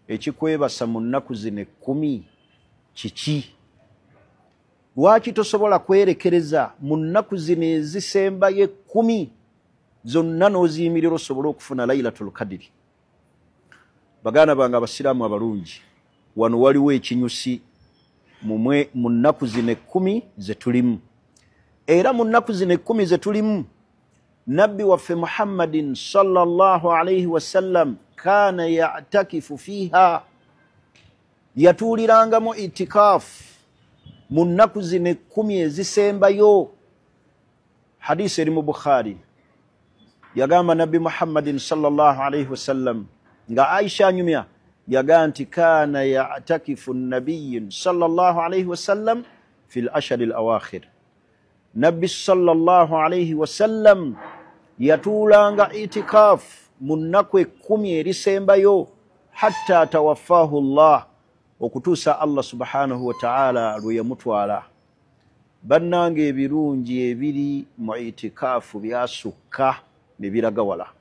Ekikwebasa mu nnaku zino 10 kiki? Lwaki tosobola kwerekereza mu nnaku zino ezisembayo 10 zonna n'oziyimirira osobole okufuna Lailatul Kadiri? Baganda bange abasiraamu abalungi, wano waliwo ekinyusi mu nnaku zino 10 ze tulimu. Era mu nnaku zino 10 ze tulimu, Nabbi waffe Muhammadin sallallahu alaihi wasallam kaana yatakifu fiiha, yatuulirangamu itikaafu mu nnaku zino 10 ezisembayo. Hadisi eri mu Bukhari. Yagamba Nabbi Muhammadin sallallahu alaihi wasallam, nga Aisha anyumya, yagaa nti kaana yatakifu nabiyin sallallahu alaihi wasallam fi l ashari l awakhir. Nabbi sallallahu alaihi wasallam yatuulanga itikaafu mu nnaku 10 erisembayo, hatta tawaffahu llah, okutuusa Allah subhanahu wa ta'ala lwe yamutwala. Bannange, ebirungi ebiri mu itikaafu byasukka ne biragawala.